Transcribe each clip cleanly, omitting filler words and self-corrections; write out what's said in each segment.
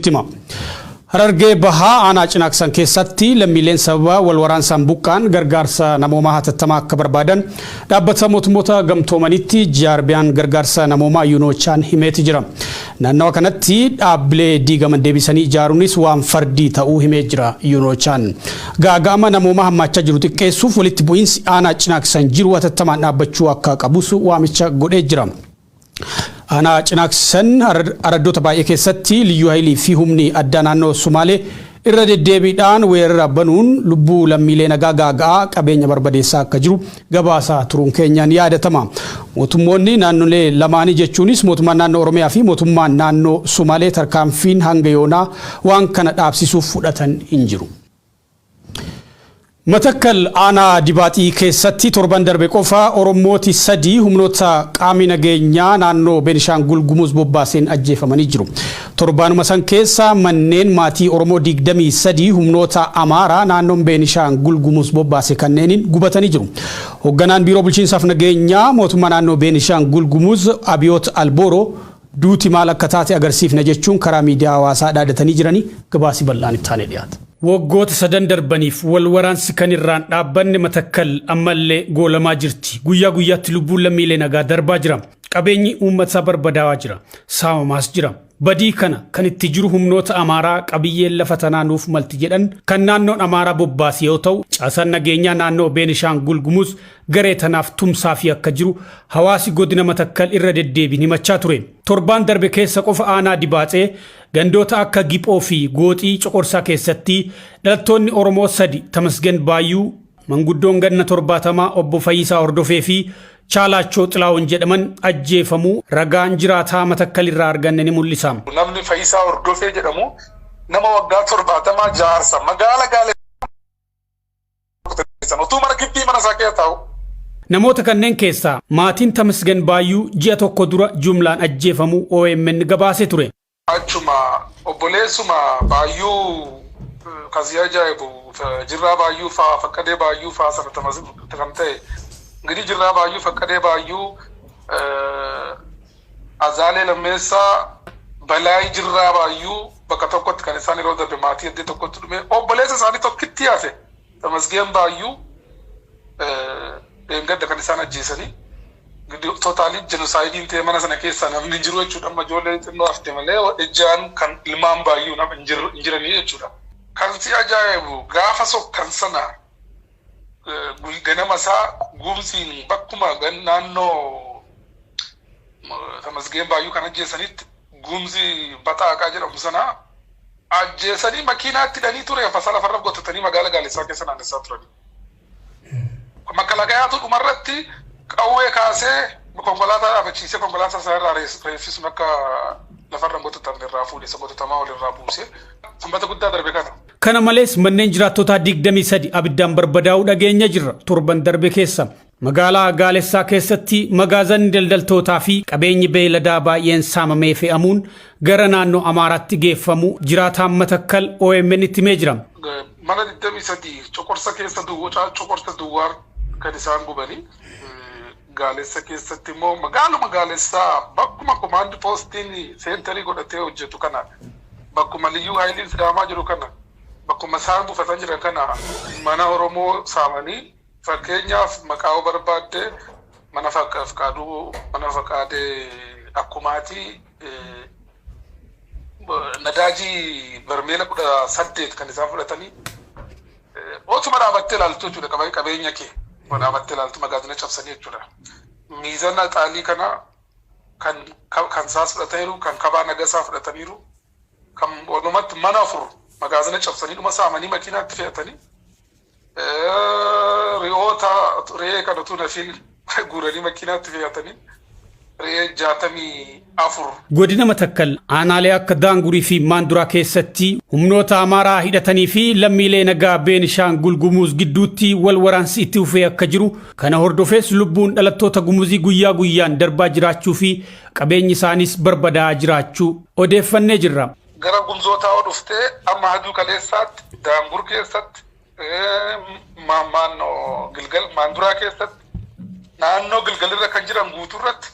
Sitti hima. Harargee Bahaa aanaa Cinaaksan keessatti lammiileen sababa wal waraansaan buqqa'an gargaarsa namoomaa hatattamaa akka barbaadan dhaabbata mootummoota gamtoomanitti jaarbiyaan gargaarsa namoomaa Yunoochaan himeeti jira. Naannawa kanatti dhaabbilee diigaman deebisanii ijaaruunis waan fardii ta'uu himee jira Yunoochaan. Gaaga'ama namoomaa hammaachaa jiru xiqqeessuuf walitti bu'iinsi aanaa Cinaaksan jiru hatattamaan dhaabbachuu akka qabus waamicha godhee jira. Aanaa Cinaaksan araddoota baay'ee keessatti Liyyuu Hayilii fi humni addaa naannoo Sumaalee irra deddeebiidhaan weerara banuun lubbuu lammiilee nagaa gaaga'aa qabeenya barbadeessaa akka jiru gabaasaa turuun keenya ni yaadatama. Mootummoonni naannolee lamaanii jechuunis mootummaan naannoo Oromiyaa fi mootummaan naannoo Sumaalee tarkaanfiin hanga yoonaa waan kana dhaabsisuuf fudhatan hin jiru. Matakkal aanaa Dibaaxii keessatti torban darbe qofa Orommooti 3 humnoota qaami nageenyaa naannoo Beenishaangul Gumuz bobbaaseen ajjeefamanii jiru. Torbaanuma san keessa manneen maatii Oromoo 23 humnoota Amaaraa naannoon Beenishaangul Gumuz bobbaase kanneeniin gubatanii jiru. Hogganaan Biiroo Bulchiinsaaf Nageenyaa mootummaa naannoo Beenishaangul Gumuz Abiyoot Albooroo Duuti maal akka taate agarsiifna jechuun karaa miidiyaa hawaasaa dhaadatanii jiranii gabaasi bal'aan itti aanee dhiyaata. Waggoota sadan darbaniif wal waraansi kan irraan dhaabbanne Matakkal ammallee goolamaa jirti. Guyyaa guyyaatti lubbuun lammiilee nagaa darbaa jira. Qabeenyi uummataa barbadaawaa jira. Saamamaas jira. Badii kana kan itti jiru humnoota Amaaraa qabiyyeen lafa tanaa nuuf malti jedhan kan naannoon Amaaraa bobbaase yoo ta'u, caasaan nageenyaa naannoo Beenishaangul Gumuz garee tanaaf tumsaafii akka jiru hawaasi godina Matakkal irra deddeebiin himachaa ture. Torbaan darbe keessa qofa aanaa Dibaaxee gandoota akka Giphoo fi Gooxii Coqorsaa keessatti dhalattoonni Oromoo sadi Tamasgen Baayyuu, manguddoon ganna 70 obbo Fayyisaa Hordofee fi Chaalaachoo Xilaawun jedhaman ajjeefamuu ragaan jiraataa Matakkal irraa arganne ni mul'isa. Namni Fayyisaa Hordofee jedhamu nama waggaa 70 jaarsa magaala Gaale Utuu mana gibbii mana isaa keessa taa'u. Namoota kanneen keessaa maatiin Tamasgen Baayyuu ji'a tokko dura jumlaan ajjeefamuu omn gabaasee ture. Achuma obboleessuma Baayyuu kan si ajaa'ibu Jirraa Baayyuu faa Faqqadee Baayyuu faa sana kan ta'e Ingidihi Jirraa Baayyuu Faqqadee Baayyuu Azaalee Lammeessaa, Balaay Jirraa Baayyuu bakka tokkotti kan isaan yeroo darbe maatii iddoo tokkotti dhume obboleessa isaanii tokkitti hafe Tamasgeen Baayyuu dheengadda kan isaan ajjeesanii totaalii jenosaayidiin ta'e mana sana keessaa namni hin jiru jechuudha. Amma ijoollee xinnoo hafte malee ejjaan kan ilmaan Baayyuu nama hin jiranii jechuudha. Kan si ajaa'ibu gaafa sokkan sana ganama isaa gumsiin bakkuma naannoo Tamasgeen Baayyuu kan ajjeesanitti gumsi Baxaaqaa jedhamu sana ajjeesanii makiinaatti hidhanii ture fasaa lafarra gotatanii magaala Gaalessaa keessa naannessaa turanii. Makalakayaatu dhumarratti qawwee kaasee konkolaataa dhaabachiisee konkolaataa isaa irraa reeffi sun akka lafarra gotatamne irraa fuudhe isa gotatamaa ol irraa buuse. Sanbata guddaa darbe kana. Kana malees manneen jiraattotaa 23 abiddaan barbadaa'uu dhageenya jirra torban darbe keessa. Magaalaa Gaalessaa keessatti magaazanni daldaltootaa fi qabeenyi beeyladaa baay'een saamamee fe'amuun gara naannoo Amaaraatti geeffamuu jiraataan Matakkal omn itti himee jira. Mana 23 Coqorsa keessa duwwaa Coqorsa duwwaa kan isaan gubanii Gaalessa keessatti immoo magaaluma Gaalessaa bakkuma komaandi poostiin seentarii godhatee hojjetu kana bakkuma Liyyuu Haayiliin Sidaamaa jiru kana bakkuma isaan buufatan jiran kana mana Oromoo saamanii fakkeenyaaf maqaa yoo barbaadde mana Faqaaduu mana Faqaadee Akkumaatii nadaajii barmeela 18 kan isaan fudhatanii otuma dhaabattee ilaaltu jechuudha qabeenya kee dhaabattee ilaaltu magaazina cabsanii jechuudha. Miizana xaalii kana kan kan isaas fudhataniiru kan kabaa nagasaa fudhataniiru kan walumatti mana afur magaazina cabsanii dhuma saamanii makiinaatti fe'atanii Re'oota re'ee kan utuu nafiin guuranii makiinaatti fe'atanii re'ee 64. Godina Matakkal aanaalee akka Daangurii fi Maanduraa keessatti humnoota Amaaraa hidhatanii fi lammiilee nagaa Beenishaangul Gumuz gidduutti wal waraansi itti fufee akka jiru kana hordofees lubbuun dhalattoota Gumuzii guyyaa guyyaan darbaa jiraachuu fi qabeenyi isaaniis barbadaa'aa jiraachuu odeeffannee jirra. Gara Gumzootaa yoo dhufte amma haduu kaleessaatti Daangur keessatti Maannoo Gilgal Maanduraa keessatti naannoo Gilgalirra kan jiran guutuurratti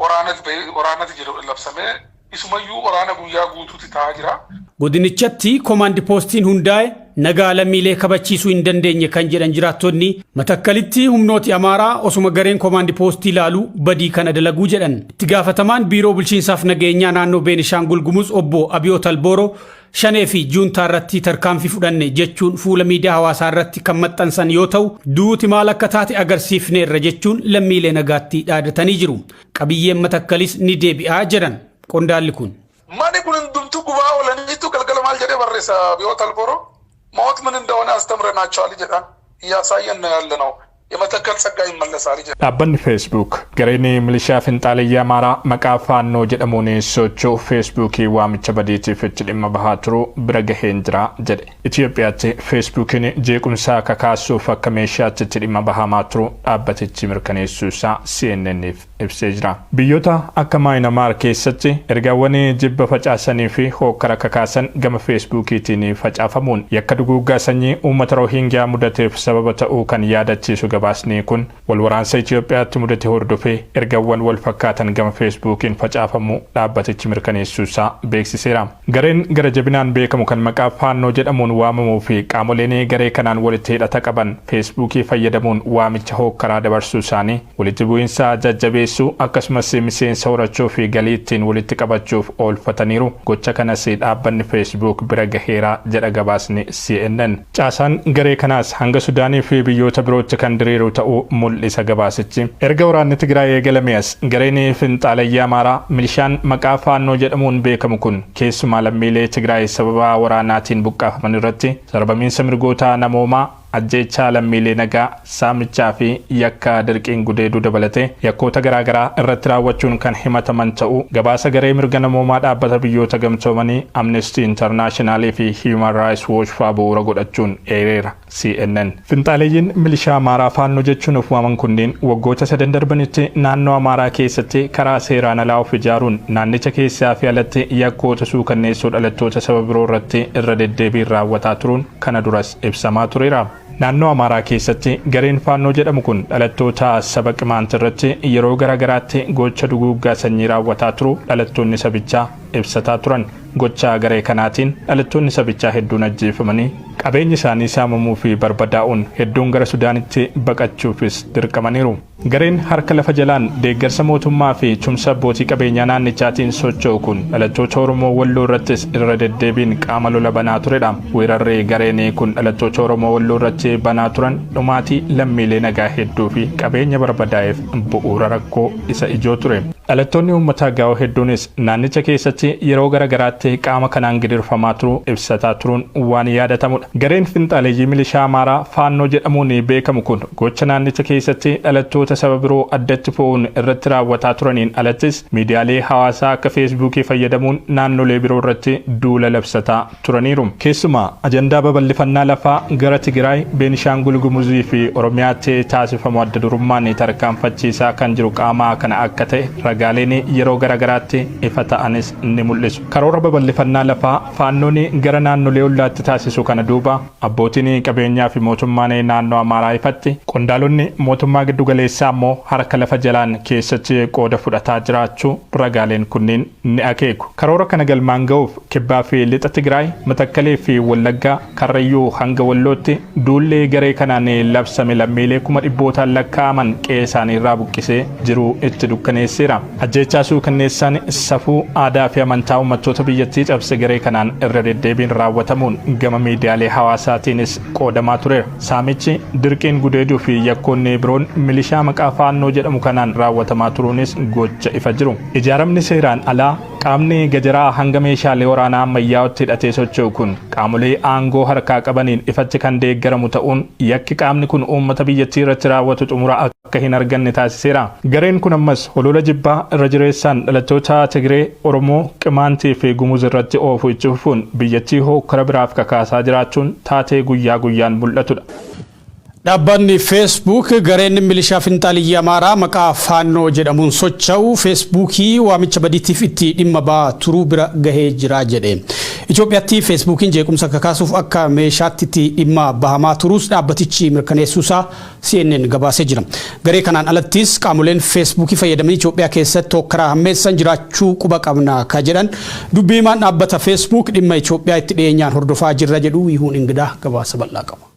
waraanatu bahee waraanatu jiru labsamee Isumayyuu waraana guyyaa guutuutti ta'aa jira. Godinichatti koomaandi poostiin hundaa'e nagaa lammiilee kabachiisuu hin dandeenye kan jedhan jiraattonni, Matakkalitti humnooti Amaaraa osuma gareen koomaandi poostii ilaalu badii kana dalaguu jedhan. Itti gaafatamaan biiroo bulchiinsaaf nageenyaa naannoo Beenishaangul Gumuz obbo Abiyoot Albooroo Shanee fi juuntaa irratti tarkaanfii fudhanne jechuun fuula miidiyaa hawaasaa irratti kan maxxansan yoo ta'u, duuti maal akka taate agarsiifneerra jechuun lammiilee nagaatti dhaadatanii jiru. Qabiyyeen Matakkalis ni deebi'aa jedhan qondaalli kun. Mani kun hundumtuu gubaa oolaniitu galgala maal jedhee barreessa Abiyoot Albooroo? ሞት ምን እንደሆነ አስተምረናቸዋል jedhaan እያሳየን ነው ያለነው። የመተከል ጸጋ ይመለሳል jedha. Dhaabbanni Facebook gareen milishaa finxaaliyyaa Amaaraa maqaa Faannoo jedhamuun socho'u Feesbuukii waamicha badiitiif itti dhimma bahaa turu bira gaheen jira jedhe. Itoophiyaatti Feesbuukiin jeequmsaa kakaasuuf akka meeshaatti itti dhimma bahamaa turu dhaabbatichi mirkaneessuu isaa CNN'if ibsee jira. Biyyoota akka Maayinamaar keessatti ergaawwan jibba facaasanii fi hookkara kakaasan gama Feesbuukiitiin facaafamuun yakka duguuggaa sanyii uummata Roohingiyaa mudateef sababa ta'uu kan yaadachiisu gabaasni kun, wal waraansa Itoophiyaatti mudate hordofee ergaawwan wal fakkaatan gama Feesbuukiin facaafamuu dhaabbatichi mirkaneessuu isaa beeksiseera. Gareen gara jabinaan beekamu kan maqaa Faannoo jedhamuun waamamuu fi qaamoleen garee kanaan walitti hidhata qaban Feesbuukii fayyadamuun waamicha hookkaraa dabarsuu isaanii walitti bu'iinsa jajjabeessuu, akkasumas miseensa horachuu fi galii ittiin walitti qabachuuf oolfataniiru. Gocha kanas dhaabbanni Feesbuuk bira gaheera jedha gabaasni CNN. Caasaan garee kanaas hanga Sudaanii fi biyyoota birootti kan diriiru ta'uu mul'isa gabaasichi. Erga waraanni Tigraay eegalame as gareen finxaalayyaa Amaaraa milishaan maqaa Faannoo jedhamuun beekamu kun keessumaa lammiilee Tigraay sababa waraanaatiin buqqaafaman irratti sarbamiinsa mirgoota namoomaa, ajjeechaa lammiilee nagaa, saamichaa fi yakka dirqiin gudeeduu dabalatee yakkoota garaagaraa irratti raawwachuun kan himataman ta'uu gabaasa garee mirga namoomaa dhaabbata biyyoota gamtoomanii Amnesty International fi Human Rights Watch fa'aa bu'uura godhachuun eereera CNN. Finxaaleeyyiin milishaa Amaaraa Faannoo jechuun of waaman kunneen waggoota sadan darbanitti naannoo Amaaraa keessatti karaa seeraan alaa of ijaaruun naannicha keessaa fi alatti yakkoota suukanneessoo dhalattoota saba biroo irratti irra deddeebiin raawwataa turuun kana duras ibsamaa tureera. Naannoo Amaaraa keessatti gareen Faannoo jedhamu kun dhalattoota saba Qimaant irratti yeroo garaagaraatti gocha duguuggaa sanyii raawwataa turu dhalattoonni sabichaa ibsataa turan. Gocha garee kanaatiin dhalattoonni sabichaa hedduun ajjeefamanii, qabeenyi isaanii saamamuu fi barbadaa'uun hedduun gara Sudaanitti baqachuufis dirqamaniiru. Gareen harka lafa jalaan deeggarsa mootummaa fi tumsa abbootii qabeenyaa naannichaatiin socho'u kun dhalattoota Oromoo Walloo irrattis irra deddeebiin qaama lola banaa turedha. Weerarri gareen kun dhalattoota Oromoo Walloo irratti banaa turan dhumaatii lammiilee nagaa hedduu fi qabeenya barbadaa'eef bu'uura rakkoo isa ijoo ture. Dhalattoonni uummata Agaawoo hedduunis naannicha keessatti yeroo garaagaraatti qaama kanaan gidirfamaa turuu ibsataa turuun waan yaadatamudha. Gareen finxaaleeyyii milishaa Amaaraa Faannoo jedhamuun beekamu kun gocha naannicha keessatti dhalattoota saba biroo addatti fo'uun irratti raawwataa turaniin alattis miidiyaalee hawaasaa akka Feesbuukii fayyadamuun naannolee biroo irratti duula labsataa turaniiru. Keessumaa ajandaa babal'ifannaa lafaa gara Tigraay, Beenishaangul Gumuzii fi Oromiyaatti taasifamu adda durummaan tarkaanfachiisaa kan jiru qaamaa kana akka ta'e ragaaleen yeroo garaagaraatti ifa ta'anis ni mul'isu. Karoora babal'ifannaa lafaa Faannoon gara naannolee ollaatti taasisu kana duuba abbootiin qabeenyaa fi mootummaan naannoo Amaaraa ifatti, qondaalonni mootummaa giddu galeessaa immoo harka lafa jalaan keessatti qooda fudhataa jiraachuu ragaaleen kunneen ni akeeku. Karoora kana galmaan ga'uuf kibbaa fi lixa Tigraay, Matakkalee fi Wallaggaa, Karrayyuu hanga Wallootti duullee garee kanaan labsame lammiilee kuma dhibbootaan lakkaa'aman qe'ee isaanii irraa buqqisee jiruu itti dukkaneesseera. Ajjeechaa suukanneessaan safuu aadaa fi amantaa uummattoota biyyattii cabse garee kanaan irra deddeebiin raawwatamuun gama miidiyaalee hawaasaatiinis qoodamaa tureera. Saamichi, dirqiin gudeeduu fi yakkoonni biroon milishaa maqaa Faannoo jedhamu kanaan raawwatamaa turuunis gocha ifa jiru. Ijaaramni seeraan alaa qaamni gajaraa hanga meeshaalee waraanaa ammayyaa'otti hidhatee socho'u kun qaamolee aangoo harkaa qabaniin ifatti kan deeggaramu ta'uun yakki qaamni kun uummata biyyattii irratti raawwatu xumura akka hin arganne taasiseera. Gareen kun ammas holola jibbaa irra jireessaan dhalattoota Tigree, Oromoo, Qimaantii fi Gumuz irratti oofu itti fufuun biyyattii hookkara biraaf kakaasaa jiraachuun taatee guyyaa guyyaan mul'atudha. Dhaabbanni Facebook gareen milishaa finxaaliyyi Amaaraa maqaa Faannoo jedhamuun socho'u Feesbuukii waamicha badiitiif itti dhimma ba'aa turuu bira gahee jira jedhe. Itoophiyaatti Feesbuukiin jeequmsa kakaasuuf akka meeshaatti itti dhimma bahamaa turuus dhaabbatichi mirkaneessuusaa CNN gabaasee jira. Garee kanaan alattis qaamoleen Feesbuukii fayyadamanii Itoophiyaa keessatti hokkaraa hammeessan jiraachuu quba qabna ka jedhan dubbii himaan dhaabbata Feesbuuk, dhimma Itoophiyaa itti dhiyeenyaan hordofaa jirra jedhu. Yihuun Ingidaa gabaasa bal'aa qaba.